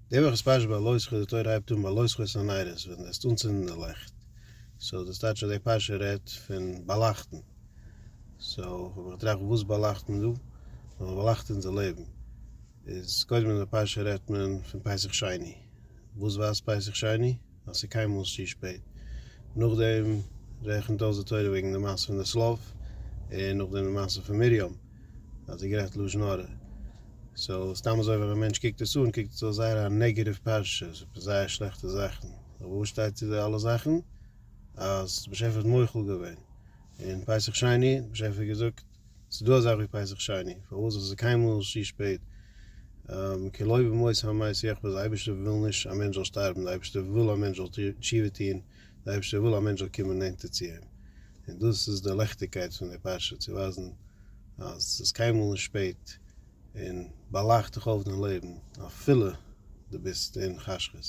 די וואך איז פרשת בהעלותך, די תורה הייבט אן בהעלותך את הנרות, ווען דו וועסט אנצינדן די לעכט, סאו דאס טייטש אז די פרשה רעדט פון באלייכטן, סאו האב איך געטראכט וואס באלייכט מען דא? מען באלייכט אונזער לעבן, איז קודם אין די פרשה רעדט מען פון פסח שני, וואס ווייזט פסח שני? אז ס'איז קיינמאל נישט צו שפעט. נאכדעם רעכנט אויס די תורה וועגן די מעשה פון די שליו, און נאכדעם די מעשה פון מרים אז זי האט גערעדט לשון הרע. סאו סתם אזוי ווען א מענטש קוקט עס אן קוקט עס אויס זייער א נעגעטיוו פרשה, ס'איז זייער שלעכטע זאכן. אבער וואס שטייט צו די אלע זאכן? אז די באשעפער האט מוחל געווען. און פסח שני, די באשעפער האט געזאגט, ס'איז דא אזאך ווי פסח שני, פארוואס עס איז קיינמאל נישט צו שפעט, כי לא במות המתים יחפץ, די אייבערשטער וויל נישט א מענטש זאל שטארבן, די אייבערשטער וויל א מענטש זאל תשובה טון, די אייבערשטער וויל א מענטש זאל קומען נענטער צו אים, און דאס איז די לעכטיגקייט פון די פרשה, צו ווייזן אז עס איז קיינמאל נישט שפעט, און באלייכט דיך אויף דיין לעבן אפילו דו ביסט אין חשכות.